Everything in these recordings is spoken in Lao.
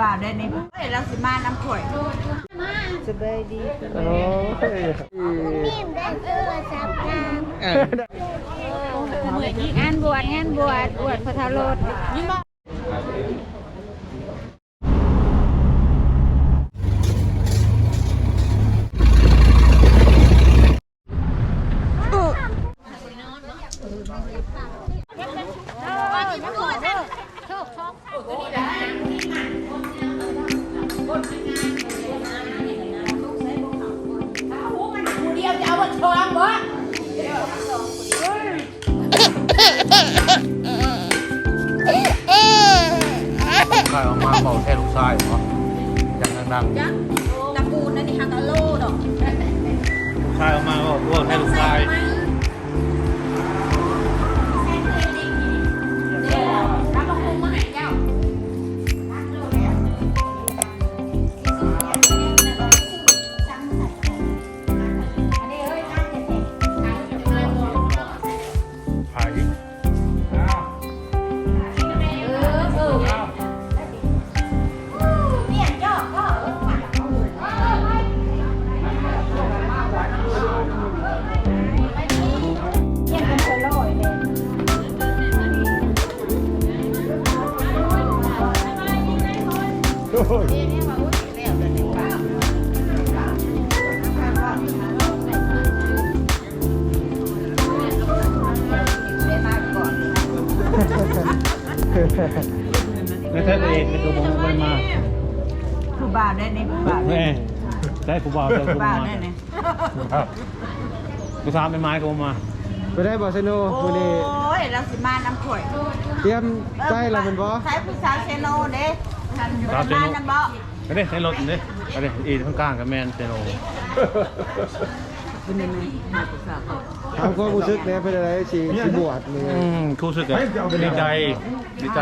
ວ່າໄດ້ນີ້ ເອີຍ ລາວຊິມານຳຂ້ອຍ. ສະບາຍດີ. ໂອ້ຍ ງານບວດ ງານບວດ ບວດພະທາໂລດ. ໃຜອອກມາເວົ້າແທນລູກຊາຍບໍ? ຢ່າງດັງໆ ຈັກ ຕະກູນອັນນີ້ຫາກະໂລດອກ. ລູກຊາຍອອກມາເວົ້າ ເວົ້າແທນລູກຊາຍ. ໃຜ? ໂອ້ຍ ແມ່ນແທ້ ເອກ ແມ່ນຕົວບໍ່ ບໍ່ໄດ້ມາ. ຜູ້ບ່າວໄດ້ນີ້ ຜູ້ບ່າວ ແມ່ນ ໃຊ່ ຜູ້ບ່າວ ໃຊ່ ຜູ້ບ່າວໄດ້ນີ້. ຜູ້ສາວແມ່ໝາຍກໍບໍ່ມາ. ໄປໄດ້ບໍ່ ເຊໂນ ມື້ນີ້? ໂອ້ຍ ລາວຊິມານຳຂ້ອຍ. ຕຽມໃຈແລ້ວແມ່ນບໍ່? ໃສ່ຜູ້ສາວເຊໂນເດ້ ສາວເຊໂນ ມານຳບໍ່? ໄປເດ້ ໃນລົດເດ້ ໄປເດ້. ອີກທາງກາງກໍແມ່ນເຊໂນ. ຖາມຄວາມຮູ້ສຶກແດ່ ເປັນຈັ່ງໃດ ຊິ ຊິບວດມື້? ອືມ ຮູ້ສຶກ ດີໃຈ ດີໃຈ.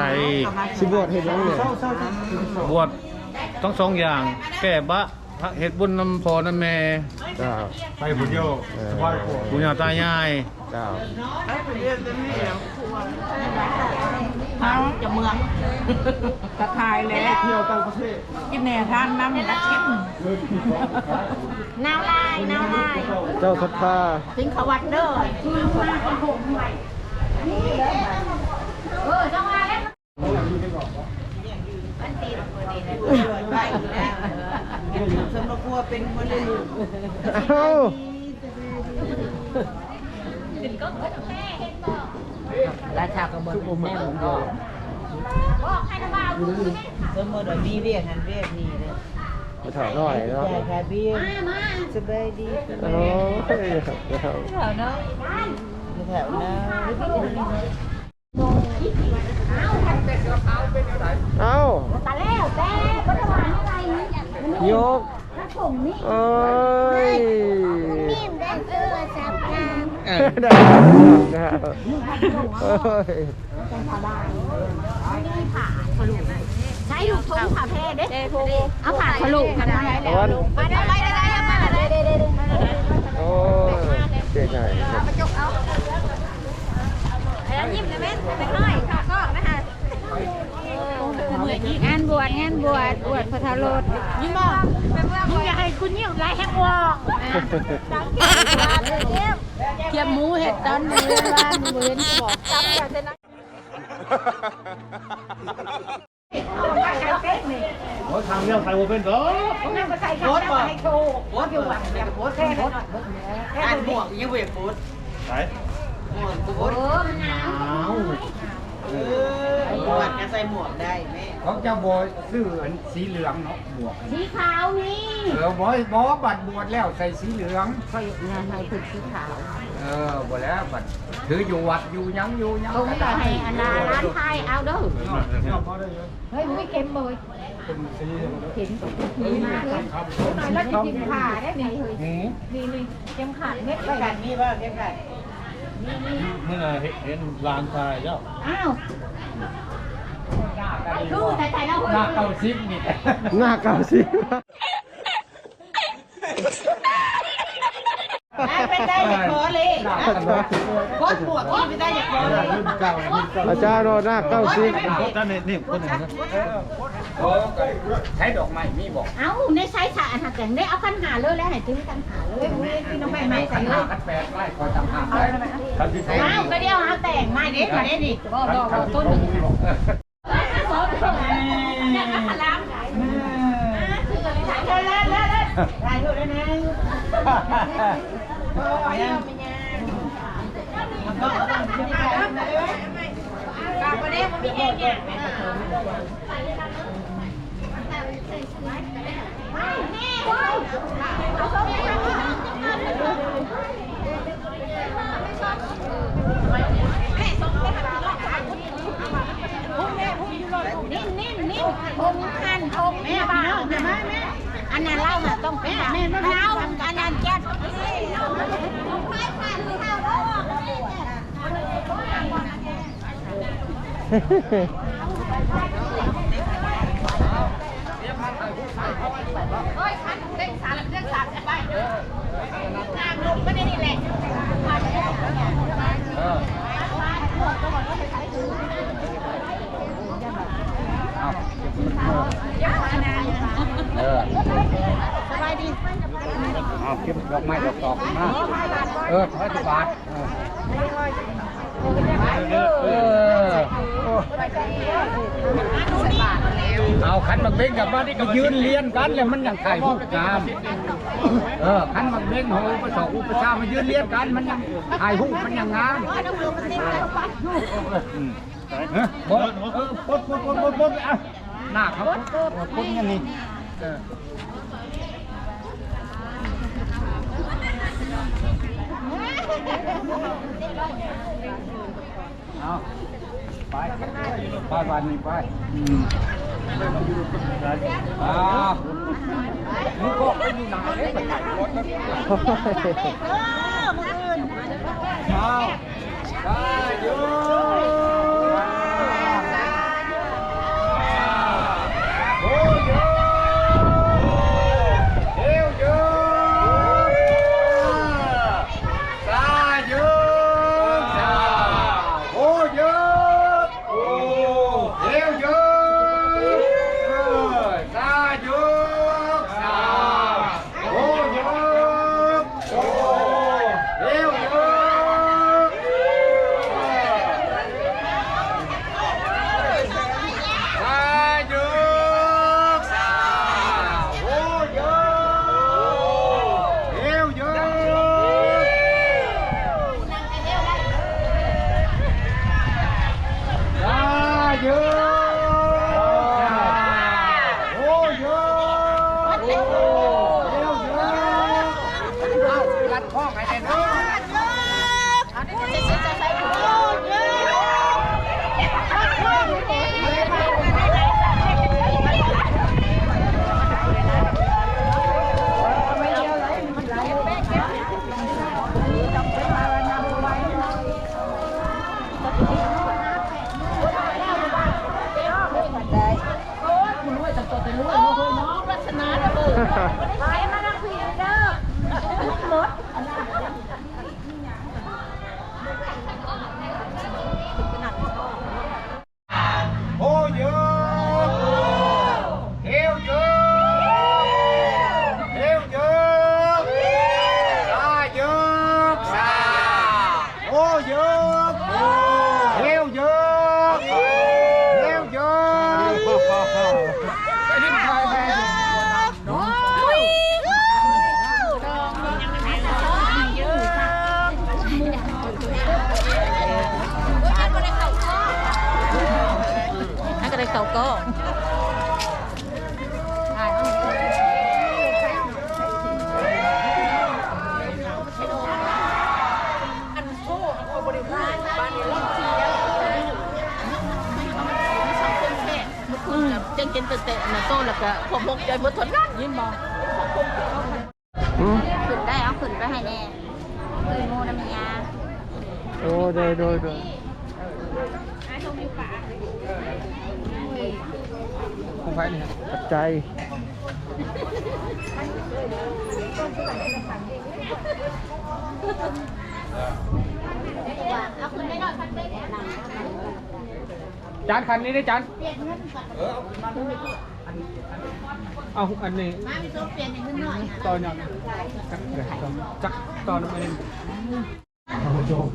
ຊິບວດເຮັດຫຍັງນີ້? ບວດທັງສອງຢ່າງ ແກ້ບາບ ເຮັດບຸນນຳພໍ່ນຳແມ່. ເຈົ້າ ໄປຜູ້ດຽວ ເອີ ສະບາຍກວ່າ ປູ່ຍ່າຕາຍາຍ. ເຈົ້າ ເຮົາຈະເມືອງ ກະຖ່າຍແລ້ວ ທ່ຽວຕ່າງປະເທດ ກິນແໜ່ທານນຳ ນາວລາຍ ນາວລາຍ. ເຈົ້າສັດທາ ສິງຂະວັດເດີ. ເອີ ຈັງຫວະແລ້ວ ເປັນຫົວເລື່ອງ. ອ້າວ ລາຊາກໍບໍ່ແມ່ນ. ສົມມຸດວ່າມີວຽກຫັ້ນວຽກນີ້ເດ້ ໄປຖາມໜ້ອຍເນາະ. ສະບາຍດີ. ໂອ້ຍ ເຖົ້າເນາະ ເຖົ້າເນາະ. ເອົ້າ ກໍແລ້ວແຕ່ບໍ່ໄດ້ວ່າແນວໃດ. ຍົກ ໂອ້ຍ ມີມໄດ້ໂທລະສັບງາມ ໄດ້ໂທລະສັບງາມ. ໂອ້ຍ ໃຊ້ລູກທຸງຜ້າແພເດ້ ເອົາຜ້າທະລຸກັນມາໄດ້ແລ້ວ. ມາໄດ້ ໄດ້ ໄດ້ ໄດ້. ໂອ້ຍ ເກັ່ງໃຫຍ່ ແລ້ວຍິ້ມນະແມ່ນ ເປັນຮ້ອຍ ເຂົ້າກ້ອງນະຫະ. ງານບວດ ງານບວດ ບວດພະທາໂລດ. ຍິ້ມບໍ່? ໄປເມືອງ ມຶງຢ່າໃຫ້ກູຍິ້ມຫຼາຍແຮງອອກ. ກຽມໝູເຮັດຕອນມື້ວານນີ້ບໍ່ເຫັນບອກ. ໂອ້ຍ ທາງເລື່ອງໃສ່ບໍ່ເປັນດອກ. ໂພດບໍ່? ໂພດຢູ່ຫວັງ ໂພດ ໂພດ. ອັນໝວກຍັງບໍ່ຢາກໂພດ. ໃສ່ ໝວກໂພດ. ເອີ ມັນໜາວ. ເອີ ໝວກກໍໃສ່ໝວກໄດ້ແມ່. ຂອງເຈົ້າບໍ່ຊື້ອັນສີເຫຼືອງເນາະ ໝວກ. ສີຂາວມີ. ເອີ ບໍ່ ບໍ່ ບັດບວດແລ້ວໃສ່ສີເຫຼືອງ. ຂ້ອຍໃຫ້ເພິ່ນສີຂາວ. ເອີ ບໍ່ແລ້ວ ບັດຖືຢູ່ວັດຢູ່ຫຍັງຢູ່ຫຍັງ ຕົງກໍໃຫ້ອັນນ່າ ຫຼານຊາຍເອົາເດີ. ເຮີ້ຍ ບໍ່ມີເຂັມບໍ່ເຮີ້ຍ? ເຂັມສີ ເຂັມ ມີມາເລີຍ. ໜ້ອຍລະຊິຖິ້ມຜ້າໄດ້ນີ້ເຮີ້ຍ. ນີ້ ນີ້ ເຂັມຂັດເມັດໄວ້. ເຂັມຂັດມີບໍ່? ເຂັມຂັດ ນີ້ ນີ້. ມື້ນັ້ນເຫັນ ເຫັນຫຼານຊາຍເຈົ້າ. ອ້າວ ຄືໃສ່ໃສ່ລະເຮີ້ຍ ໜ້າເກົ້າສິບນີ້ ໜ້າເກົ້າສິບ. ເປັນໄດ້ຢາກຂໍເລກ ກົດບວກນີ້ເປັນໄດ້ຢາກຂໍເລກ. ອາຈານວ່າໜ້າເກົ້າສິບ ກົດອັນນີ້ ນີ້ ກົດອັນນີ້. ໃຊ້ດອກໄມ້ມີບໍ່? ເອົ້າ ໃນໃຊ້ສາອັນຫັ້ນແຕ່ງເດ້ ເອົາຂັນຫ້າເລີຍ ແລ້ວໃຫ້ຖືຂັນຫ້າເລີຍ ເອົາດອກໄມ້ໃສ່ເລີຍ ຂັນແປດໄວ້ ຂ້ອຍຕ່າງຫາກໄດ້ ເອົາ ຄັນຊິໃຊ້ ເອົາ ກໍດຽວເຮົາແຕ່ງມາເດ້ ມາເດ້ນີ້ ບໍ່ ບໍ່ ບໍ່ ຕົ້ນ ນີ້ ນີ້ ນີ້ ຖ່າຍຮູບໄດ້ນະ ບໍ່ໄດ້ ບໍ່ມີແຮງ อันนั้นเล่าน่ะต้องเป็น เล่า อันนั้นแก๊ส ເອີ ສະບາຍດີ ເອົາ ເກັບດອກໄມ້ດອກຕອກມາ ເອີ ຮ້ອຍກວ່າບາດ ເອີ ເອີ ເອົາ ຄັນໝາກເບັງກັບມາ ມາຢືນລຽນກັນ ແລ້ວມັນຍັງຖ່າຍຮູບງາມ ເອີ ຄັນໝາກເບັງ ເຮົາປະສອກອຸປະຊາ ມາຢືນລຽນກັນ ມັນຍັງຖ່າຍຮູບ ມັນຍັງງາມ ອືມ ເອີ ບໍ່ ເອີ ປົດ ປົດ ປົດ ປົດ ປົດ ອ່ະ ໜ້າເຂົາປົດ ປົດ ປົດ ນີ້ ນີ້ ເອີ ເອົາ ໄປ ໄປ ບາດນີ້ໄປ ອືມ ອ່າ ມຶງກໍໄປຢູ່ໜ້າເດ້ ເອີ ມື້ອື່ນ ເອົາ ສາທຸ ໂອ້ໂຢ ເອວໂຢ ສາທຸ ໂອ້ໂຢ ເອວໂຢ ສາທຸ ສາ ໂອ້ໂຢ ໂອ້ ເອວໂຢ ສາທຸ ສາ ໂອ້ໂຢ ເອວໂຢ ສາທຸ ສາ ໂອ້ໂຢ ເອວໂຢ ລັດ ຂອງໃຫ້ແນ່ເດີ. ໂອ້ໂຢ ເອວໂຢ ເອວໂຢ ສາໂຢ ສາ ໂອ້ໂຢ ເອວໂຢ ເອວໂຢ ຈັ່ງກິນແຕ່ແຕ່ນະໂຕ ແລ້ວກະຄວາມຫົກໃຈໝົດເທົ່ານັ້ນ ຍິນບໍ່? ອືມ ຂຶ້ນໄດ້ ເອົາຂຶ້ນໄປໃຫ້ແນ່ ຄືໝູ່ນຳເມຍ. ໂອ້ ໂດຍ ໂດຍ ໂດຍ ຂອງໃຜນີ້? ຂອບໃຈ. ເອົາຂຶ້ນໄປນອນພັກເບງ. ຈານ ຄັນນີ້ເດ້ຈານ. ເອີ ເອົາຂຶ້ນມາ. ເອົາອັນນີ້ ມາມີໂຕປ່ຽນໃຫ້ເພິ່ນໜ້ອຍ ຕໍ່ຍອດ ຈັກ ຈັກຕໍ່ນຳອັນນີ້.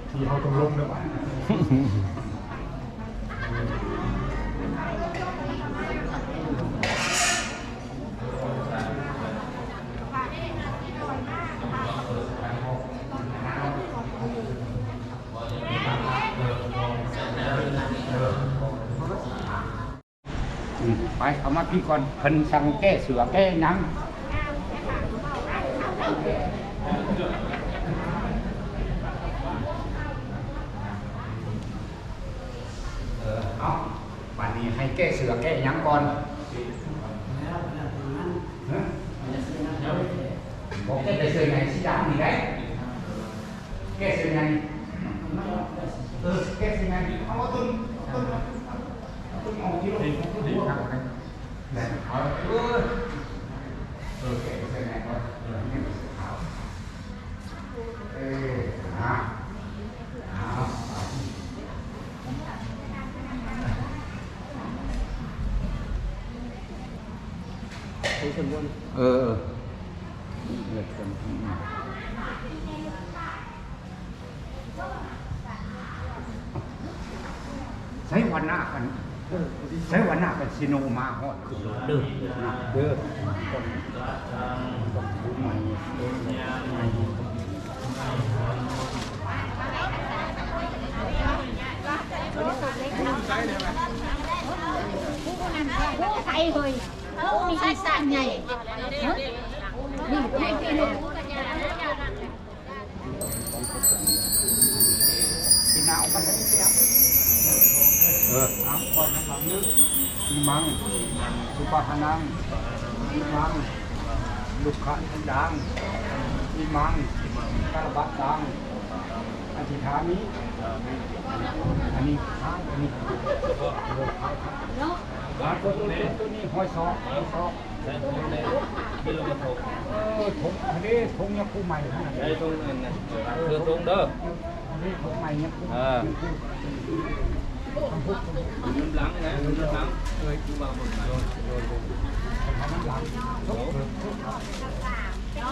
ທີ່ເຮົາຕ້ອງລົງແລ້ວບາດ. ອືມ ໄປ ເອົາມາພີ້ກ່ອນ ເພິ່ນສັ່ງແກ້ເສື້ອແກ້ຫຍັງ. ເອີ ເອົາ ບາດນີ້ໃຫ້ແກ້ເສື້ອແກ້ຫຍັງກ່ອນ. ຮະ? ບໍ່ ແກ້ເສື້ອໃຫຍ່ສີດຳນີ້ໄດ໋. ແກ້ເສື້ອໃຫຍ່ ເອີ ແກ້ເສື້ອໃຫຍ່ ເອົາຕົ້ນ ເອົາຕົ້ນ ເອົາຕົ້ນອອກທີ່ລົງ ເອົາ ເອີ ເອີ ແກ້ເສື້ອໃຫຍ່ກ່ອນ ເອີ ໃຫ້ມັນເສື້ອຂາວ ເອີ ນະ ນະ. ເອີ ເອີ ໃສວ່າໜ້າກັນ ໃສວ່າໜ້າກັນຊິໂນມາຮອດເດີ ເດີ ຕ້ອງ ຕ້ອງໃໝ່ ໃໝ່ ໃສ່ເຮີຍ ມີອີກສາມໃຫຍ່ ນີ້ໃຫຍ່ ພີ່ນ້ອງມັນ ເອີ ເອົາ ຂໍນະຄຳ ອິມັງ ສຸປະຫານັງ ອິມັງ ລຸກຂະທັນດັງ ອິມັງ ກາລະບະຕັງ ອະທິຖາມິ ອັນນີ້ ອັນນີ້ ເນາະ ໂຕນີ້ ໂຕນີ້ ຮ້ອຍສອງ ຮ້ອຍສອງ. ໃສ່ຖົງເດ້ ເປັນລົງມາຖົງ ເອີ ຖົງເດ້ ຖົງຍັງຜູ້ໃໝ່ ໃສ່ຖົງນັ້ນນະ ເອີ ຖົງເດີ ເອີ ຖົງໃໝ່ຍັງຜູ້ ເອີ ນຳຫຼັງນະ ນຳຫຼັງ ເອີ ຄືວ່າຄົນໃໝ່ ນຳຫຼັງ ໂອ້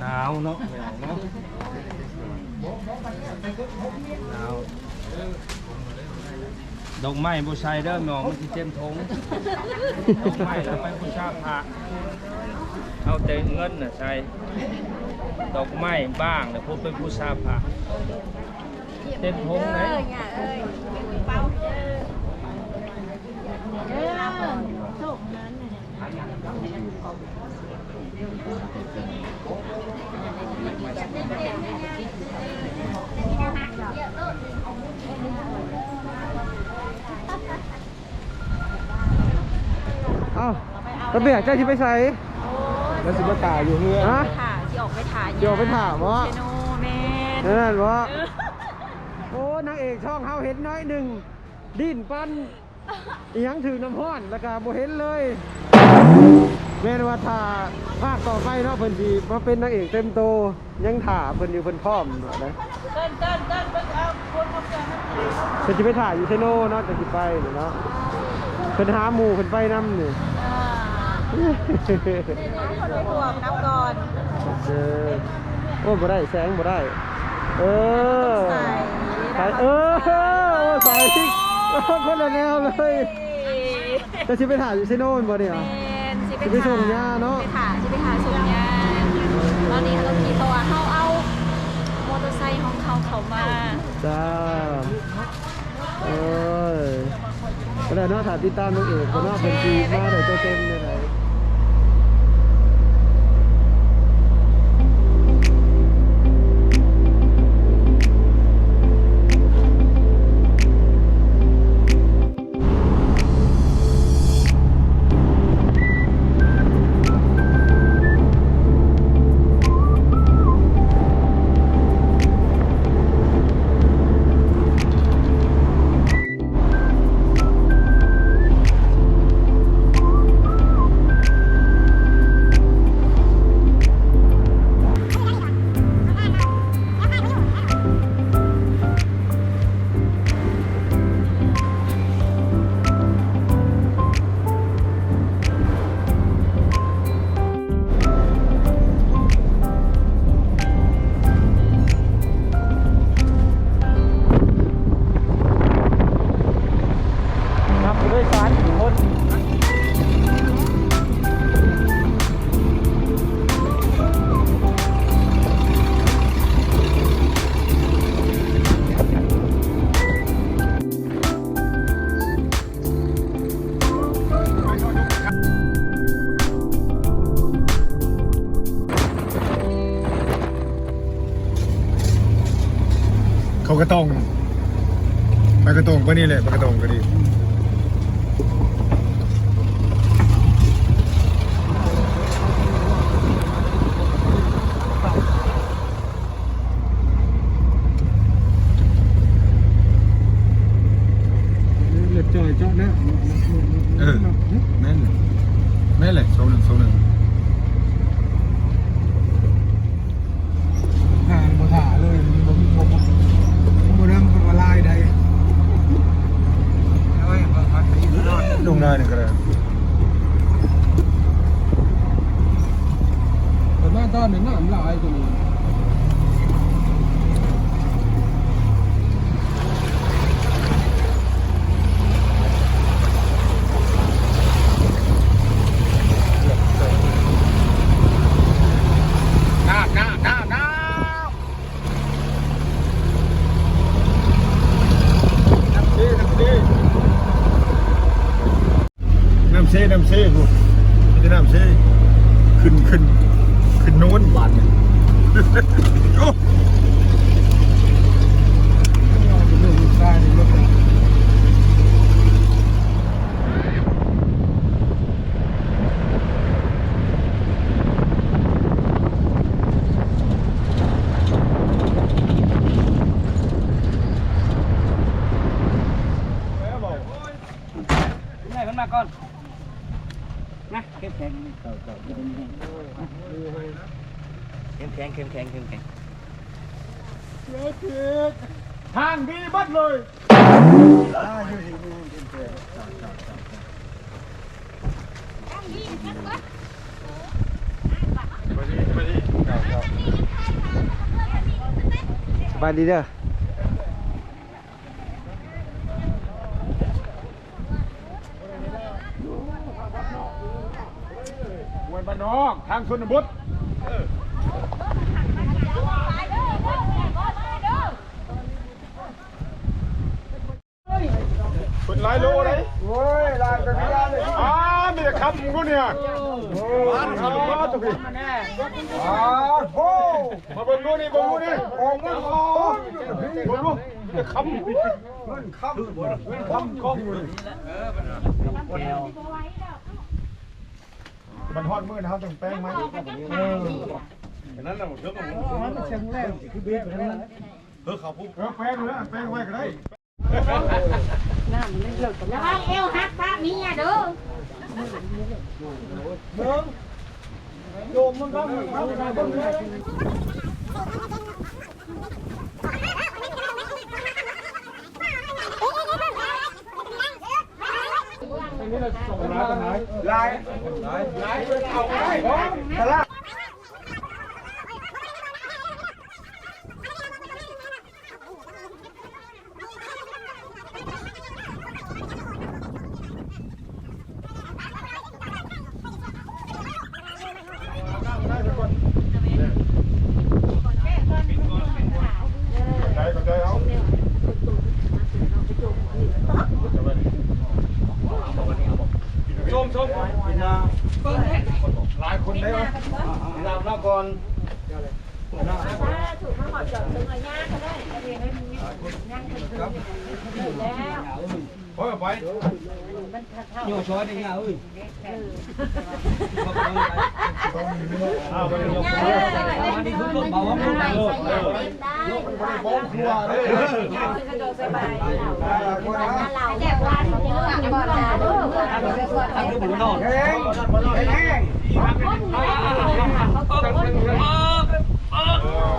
ໜາວເນາະ ໜາວເນາະ ໜາວ ດອກໄມ້ບໍ່ໃສ່ເດີ ໝໍ ມັນຊິເຕັມຖົງ ດອກໄມ້ລະໄປບູຊາພະ ເອົາແຕ່ເງິນນະໃສ່ ດອກໄມ້ບ້າງລະພຸດໄປບູຊາພະ ເຕັມຖົງເລີຍ ເອີ ເອີ ເອີ ໂຊກມັນ ເອົ້າ ຕາເບຍ ເຈົ້າຊິໄປໃສ? ໂອ້ຍ ແລ້ວຊິມາຖ້າຢູ່ເຮືອນ ຮະ? ໄປຖ້າ ຊິອອກໄປຖ້າ ຊິອອກໄປຖ້າບໍ? ເຊໂນ ແມ່ນ ນັ້ນບໍ? ເອີ ໂອ້ ນາງເອກຊ່ອງເຮົາເຫັນໜ້ອຍໜຶ່ງ ດີ້ນປັນ ອີຫຍັງຖືກນ້ຳຮ້ອນ ແລ້ວກະບໍ່ເຫັນເລີຍ. ແມ່ນວ່າຖ້າພາກຕໍ່ໄປເນາະ ເພິ່ນຊິມາເປັນນາງເອກເຕັມໂຕ ຍັງຖ້າເພິ່ນຢູ່ ເພິ່ນພ້ອມເນາະ. ເຕີນ ເຕີນ ເຕີນ ເບິ່ງເອົາຄົນມາເຄື່ອງນຳ ເພິ່ນຊິໄປຖ້າຢູ່ເຊໂນເນາະ ຈັ່ງຊິໄປນີ້ເນາະ. ເພິ່ນຫາໝູ່ເພິ່ນໄປນຳນີ້ ເອີ ໄປຮ່ວມນຳກ່ອນ ເອີ. ໂອ້ ບໍ່ໄດ້ ແສງບໍ່ໄດ້ ເອີ ໃສ່ ໃສ່ ເອີ ໂອ້ ໃສ່ ຄົນລະແນວເລີຍ. ເຈົ້າຊິໄປຖ້າຢູ່ເຊໂນແມ່ນບໍ່ນີ້? ແມ່ນ ຊິໄປ ຊິໄປສົ່ງຍ່າເນາະ ໄປຖ້າ ຊິໄປຖ້າສົ່ງຍ່າ. ຕອນນີ້ເຮົາກໍຂີ່ ເພາະວ່າເຮົາເອົາມໍເຕີໄຊຂອງເຮົາເຂົ້າມາ. ຈ້າ ເອີຍ ກໍແລ້ວເນາະ ຖ້າຕິດຕາມນາງເອກເນາະ ໂອເຄ ເພິ່ນຊິມາໄດ້ໂຕເຕັມແນວໃດ. ເ ໂດຍສານຄົນ ເຂົາກະຕ້ອງ ປາກະຕ້ອງປານນີ້ແຫຼະ ປາກະຕ້ອງກະດີ. ເອີ ແມ່ນ ແມ່ນແຫຼະ ສອງໜຶ່ງ ສອງໜຶ່ງ ຫາບໍ່ຖ້າເລີຍ ບໍ່ ບໍ່ ບໍ່ ບໍ່ນຳ ບໍ່ລາຍໃດ. ລົງໜ້ານີ້ກະໄດ້ ແຕ່ມາຕອນນີ້ນ້ຳຫຼາຍກວ່ານີ້. ນ້ຳ ນ້ຳ ນ້ຳ ນ້ຳ ນ້ຳເຊ ນ້ຳເຊ ນ້ຳເຊ ນ້ຳເຊພຸ້ນ ມີແຕ່ນ້ຳເຊ ຂຶ້ນ ຂຶ້ນ ຂຶ້ນໂນນບາດນີ້ ໂອ້. ໃຫຍ່ເພິ່ນມາກ່ອນ ນະ ເຂັ້ມແຂງ ເຂົ້າ ເຂົ້າ ເຂັ້ມແຂງ ເຂັ້ມແຂງ ເຂັ້ມແຂງ ເຂັ້ມແຂງ. ທາງດີເບິດເລີຍ. ສະບາຍດີເດີ. ຫ້ວຍບ້ານນອກ ທາງຊົນນະບົດ ເພິ່ນຫຼາຍໂລເດ້. ໂອ້ຍ ຫຼາຍກວ່ານີ້ເລີຍ. ອ້າ ມີແຕ່ຄຳຢູ່ນີ້. ໂອ້ຍ ຄຳຢູ່ຕົວນີ້. ອ້າ ໂອ້ ມາເບິ່ງດູນີ້ ເບິ່ງດູນີ້ ອອກເງິນ ເບິ່ງດູ ມີແຕ່ຄຳ ເງິນຄຳ ເງິນຄຳກອງຢູ່ນີ້. ມັນຮອດມື້ນະ ເຮົາຈັ່ງແປງໃໝ່. ເອີ ນັ້ນນະ ເອີ ໃຫ້ມັນເຊີງແລ້ວ ຄືເບດໄປທາງນັ້ນ. ເອີ ເຂົາຜູ້ ເອີ ແປງເລີຍ ແປງໄວ້ກະໄດ້. ນ້ຳມັນເລິກກວ່າ ລະວັງເອວຫັກປະເມຍເດີ. ເບິ່ງ ໂຍມມັນກໍ ຫຼາຍ ຫຼາຍ ຫຼາຍ ສະຫຼາດ. ຊົມ ຊົມ ຫຼາຍຄົນເດ້. ລາວ ລາວກ່ອນ. ສາທຸ ມາຮອດຈອດເຖິງລະຍາກໍໄດ້ ຍັງເຖິງ ຍັງເຖິງ ເຖິງແລ້ວ. ໂອ້ຍ ໄປ ໂຍຊອຍໄດ້ຍາເອີຍ. ອັນນີ້ຄືລົດເບົາ ລົດເບົາ ລົດເບົາຄົວເດ້.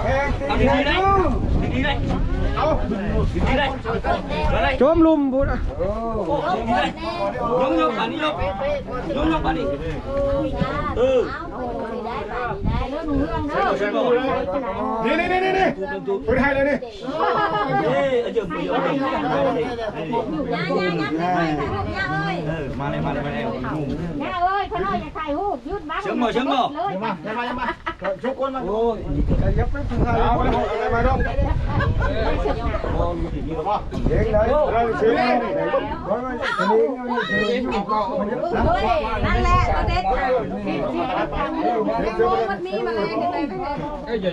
ແຂງ ແຂງ ແຂງ ດີໆ ເດ້ ເອົາ ດີໆ ເອົາ ດີໆ. ຈົມລຸ່ມພຸ້ນ ຍົກໆ ບາດນີ້ຍົກ ຍົກໆ ບາດນີ້ ເອີ ນີ້ໆໆໆ ເພິ່ນໃຫ້ແລ້ວນີ້ ເອີ ມາເລີຍ ມາເລີຍ ມາເລີຍ ມາເລີຍ ເອີຍ ຂ້ານ້ອຍຢາກຖ່າຍຮູບ ຢຸດມາ ເຊີນບໍ່ ເຊີນບໍ່ ມາ ມາ ມາ ທຸກຄົນມາ ໂອ້ຍ ຢ່າໄປຖ່າຍຮູບ ມາດອກ ເກັ່ງເລີຍ ເຊີນ ນັ້ນແຫຼະ ຕົວເດັດ ມັນມີມາແລ້ວ ເອີຍ ເອີຍ ເອີຍ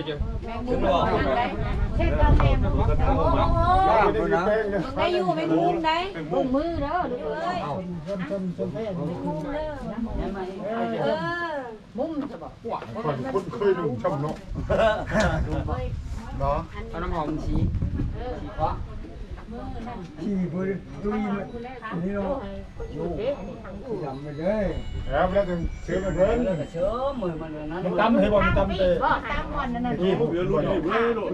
ໄດ້ຢູ່ແມ່ນບຸນໄດ໋ ເບິ່ງມືເດີລູກເອີຍ ເອີ ມຸມຊະບໍ ຂ້ອຍຄົນເຄີຍນຸ່ງຊ່ຳເນາະ ເນາະ ເອົານ້ຳຫອມສີ ເອີ ສີຟ້າ ທີ່ບໍ່ໄດ້ຕຸ້ຍ ນີ້ເນາະ ໂອ້ ດຳໄປເລີຍ ແລ້ວ ແລ້ວຈຶ່ງເຊີມໃຫ້ເພິ່ນ ເຊີມມື້ມັນນັ້ນ ມັນຕຳໃຫ້ບໍ່ ມັນຕຳແຕ່ ບໍ່ ຕຳບ່ອນນັ້ນນະ ນີ້ເຫຼືອລຸ້ນນີ້ເລີຍໂລດ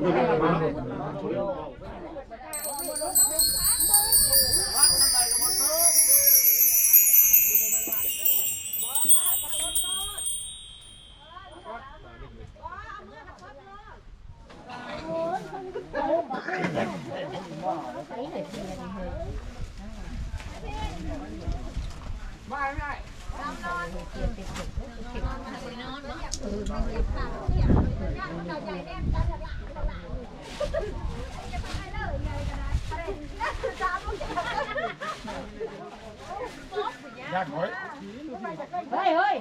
ຢ້ານຂ້ອຍ ເຮີ້ຍ ເຮີ້ຍ.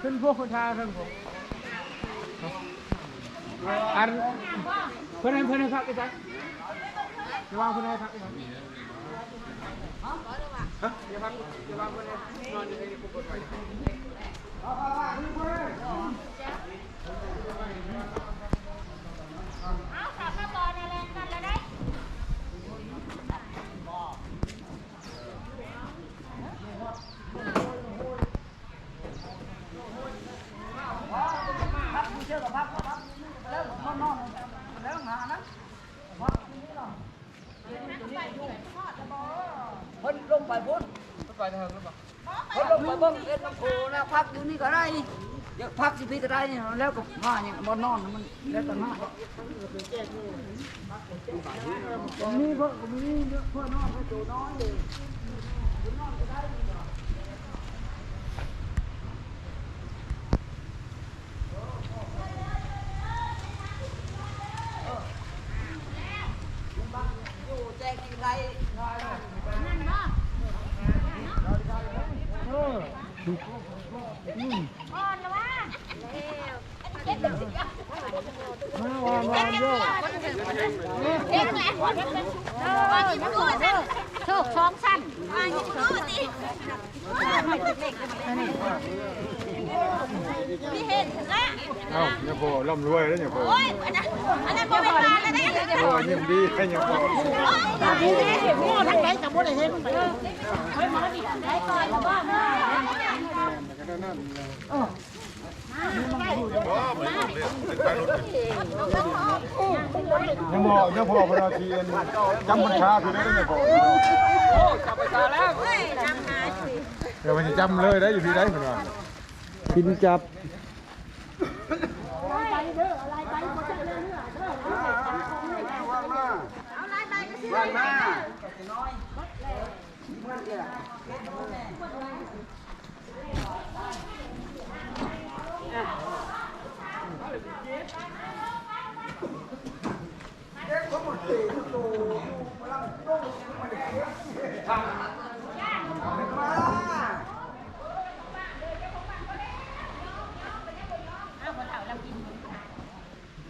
ຂຶ້ນພວກຄົນທ່າເທິງພວກ ອັນ ເພິ່ນໃຫ້ ເພິ່ນໃຫ້ພັກອີກຊະ ລະຫວ່າງເພິ່ນໃຫ້ພັກອີກຊະ ຮະ ຢ່າພັກ ລະຫວ່າງເພິ່ນໃຫ້ນອນຢູ່ໃນນີ້ ເອົາ ສາມຕະບອນແລ່ນກັນແລ້ວເດ້. ເພິ່ນລົງໄປພຸ້ນ ເພິ່ນໄປແຕ່ເທິງແລ້ວບໍ່? ເພິ່ນລົງໄປເບິ່ງເອັດນ້ຳໂຂງນະ ພັກຢູ່ນີ້ກໍໄດ້ ຢາກພັກຢູ່ພີ້ກໍໄດ້ ແລ້ວກໍມາຫຍັງ ບໍ່ນອນ ມັນແລ້ວແຕ່ມາ ມີເພິ່ນ ມີເພື່ອນອນ ເພື່ອໂຕນ້ອຍ ເພິ່ນນອນກໍໄດ້. ຢູ່ແຈກກິນໄດ້ ມາວ່ານວ່ານເດີ ໂຊກສອງຊັ້ນ ມີເຮັດລະ ເອົ້າ ຍາພໍ່ລ່ຳລວຍເດ້ ຍາພໍ່ ໂອ້ຍ ອັນນັ້ນ ອັນນັ້ນບໍ່ແມ່ນຫຼານແລ້ວເດ້ ໂອ້ຍ ຍິ້ມດີໃຫ້ຍາພໍ່ ໂອ້ຍ ທາງໃດກໍບໍ່ໄດ້ເຫັນ ຍັງບໍ່ ຍັງພໍເພິ່ນວ່າຊິອັນຈຳພັນສາຢູ່ເດ້ ຍັງພໍ ໂອ້ ຈຳພັນສາແລ້ວ ດຽວເພິ່ນຊິຈຳເລີຍໄດ້ ຢູ່ພີ້ໄດ້ເພິ່ນວ່າ ກິນຈັບ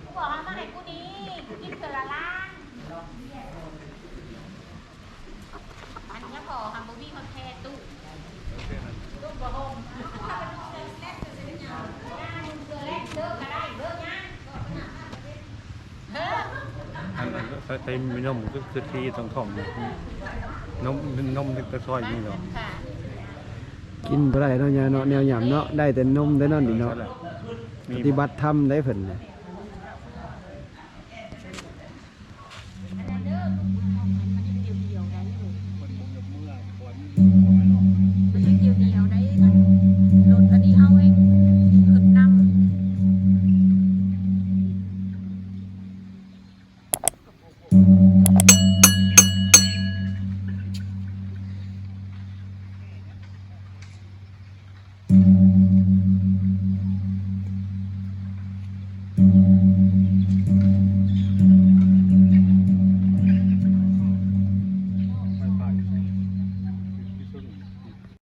กูบอกเอามาให้กูนี่ กูกินเทื่อละล้าน อันนี้พอค่ะ บ่มีฮอดแพตู้ ตู้บ่ห่ม เทื่อแรกเด้อก็ได้เด้อ ย่าง อันนั้นใส่ ใส่มีนม คือ คือที่ท้องๆ นี่ นม นมเด็กตะซอยนี่เนาะ กินบ่ได้เนาะ ยาเนาะ แนวหยามเนาะ ได้แต่นมได้เนาะ นี่เนาะ ปฏิบัติธรรมได้เพิ่นน่ะ